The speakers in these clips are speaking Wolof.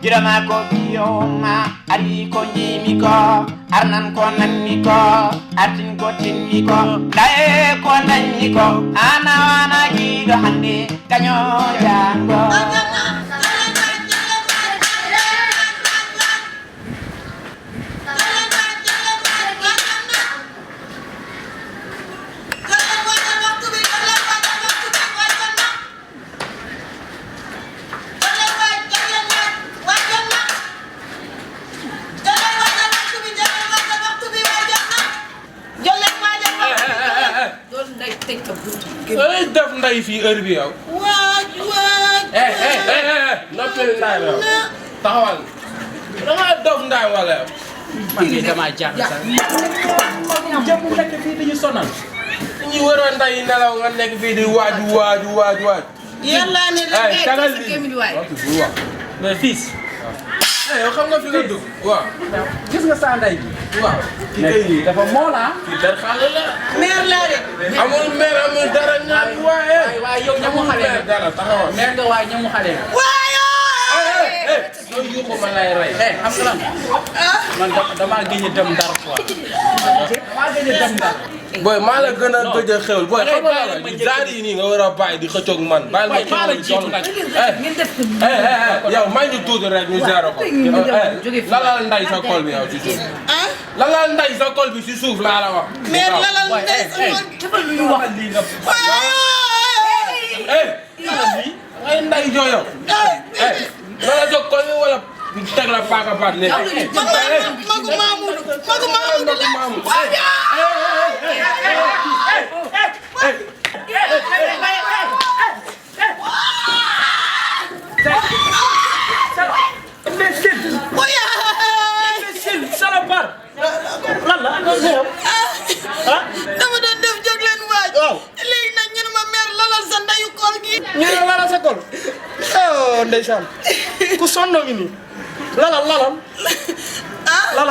jirama ko biyoma ari ko jimi ko arnan ko nanmi ko artin ko tinmi ko dae ko nanmi ko ana wana gido hande kanyo jango def nday fii heure bi yow. waaj. noppil ndaay la yow. taxawal. da ngaa dof ndaay wala yow. man mii damaa jaaxle sax. jëmm nekk fii di ñu sonal. ñu waroon nday nelaw nga nekk fii di waaju. yàlla ne la tagal lii waaw. mais fils. yow xam nga fi nga dugg. waaw. gis nga saa nday bi. waaw. kii dafa moolaa. kii dara xaaral la. meer laa de. amul meer amul dara ñaan waaye. waaye yow ñamu xale nga. dara taxawal. meer nga waaye ñamu xale nga. yow yuuxu ma lay rey. xam nga lan. man damaa gëj a dem Ndar quoi. damaa gëj a dem Ndar. booy maa la gën a gëj a xewal booy xam nga la jaar yi nii nga war a bàyyi di xëccoog man. bàyyi ma xewal jiitu nag. yow maa ngi tuuti rek ñu zéro ko. lalal nday sa kol bi yow ci suuf. lalal nday sa kol bi ci suuf laa la wax. meer lalal nday sa kol bi. ñu wax lii nga. ngay nday joo yow. lalal sa kol bi wala teg la paaka paat léegi. magu Mamoudou dama doon def jóg leen waaj. léegi nag ñu ne ma meer lalal sa ndayu kool gi. ñu ne lalal sa kol. oh ndeysaan ku sonnoo ngi nii. lalal. ma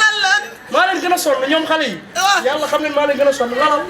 lan lan. maa leen gën a sonn ñoom xale yi. yàlla xam ne maa leen gën a sonn lalal.